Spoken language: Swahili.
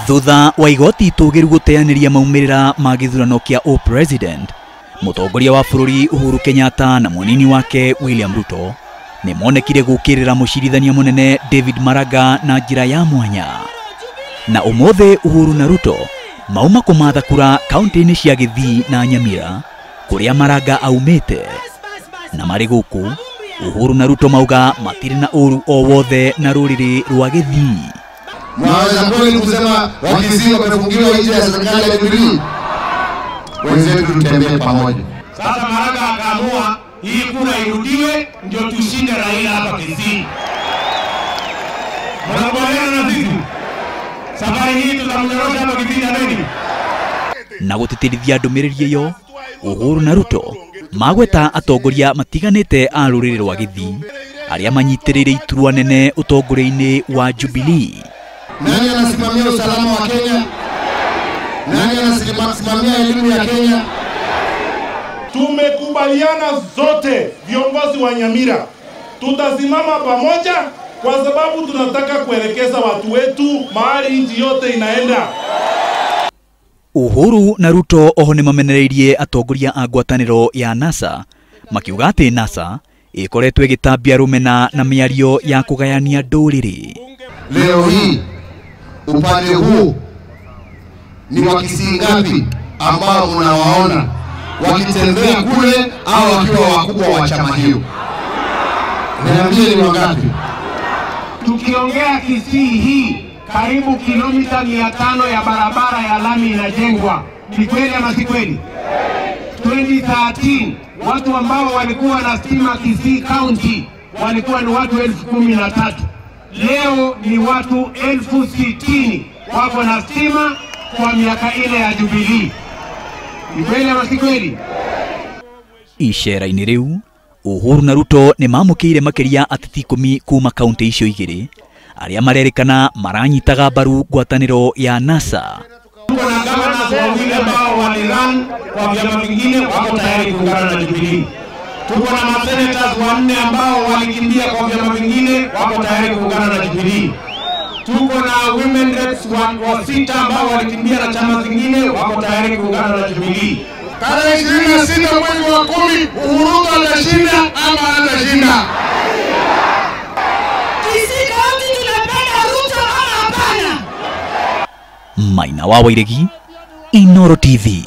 Thutha wa igoti itũgĩru gũteanĩria maumĩrĩra ma gĩthurano kĩa o-president, mũtongoria wa bũrũri Uhuru Kenyatta na mũnini wake William Ruto nĩ monekire gũkĩrĩra mũcirithania mũnene David Maraga na njĩra ya mwanya. Na ũmũthĩ Uhuru na Ruto mauma kũmatha kura kaunti-inĩ cia Gĩthii na Nyamira kũrĩa Maraga aumĩte. Na marĩ gũkũ Uhuru na Ruto mauga matirĩ na ũru o wothe na rũrĩrĩ rwa Gĩthii. Mwaweza kweli kusema Wakisii wamefungiwa nje ya serikali ya Jubilee? Wenzetu tutembee pamoja. Sasa Maraga akaamua hii kura irudiwe ndio tushinde Raila hapa Kisii. Mnakubaliana na sisi? Safari hii tutamnyorosha hapa Kisii jameni. Na gũtĩtĩrithia ndũmĩrĩri ĩyo, Uhuru na Ruto magweta atongoria matiganĩte a rũrĩrĩ rwa Gĩthii arĩa manyitĩrĩire iturwa nene ũtongoria-inĩ wa Jubilee. Nani anasimamia usalama wa Kenya? Nani anasimamia elimu ya Kenya? Tumekubaliana zote viongozi wa Nyamira tutasimama pamoja kwa sababu tunataka kuelekeza watu wetu mahali nchi yote inaenda. Uhuru na Ruto oho nĩmamenereirie atongoria a ngwatanĩro ya NASA makiuga atĩ NASA ĩkoretwo ĩgĩtambia rũmena na mĩario ya kũgayania ndũrĩrĩ. Leo hii upande huu ni Wakisii ngapi ambao unawaona wakitembea kule au wakiwa wakubwa wa chama hiyo? Niambie ni wangapi? Tukiongea Kisii hii karibu kilomita 500 ya barabara ya lami inajengwa. Ni kweli ama si kweli? 2013 watu ambao walikuwa na stima Kisii County walikuwa ni watu 13,000. Leo ni watu 60,000 wako na stima kwa miaka ile ya Jubilee. Ni kweli ama si kweli? Icera-inĩ rĩu Uhuru na Ruto nĩ mamũkĩire makĩria ateti 10 kuma kaunti icio igĩrĩ arĩa marerĩkana maranyitaga mbaru ngwatanĩro ya NASA. Tuko na governors wawili ambao walirun kwa vyama vingine wako tayari kuungana na Jubilee. Tuko na masenators 4 ambao walikimbia kwa vyama vingine wako tayari kuungana na Jubilee. Tuko na women reps wa 6 ambao walikimbia na chama zingine wako tayari kuungana na Jubilee. Tarehe 26 mwezi wa 10 Uhuru atashinda ama atashinda? Kisii County tunapenda Ruto ama hapana? Maina wa Wairegi, Inooro TV.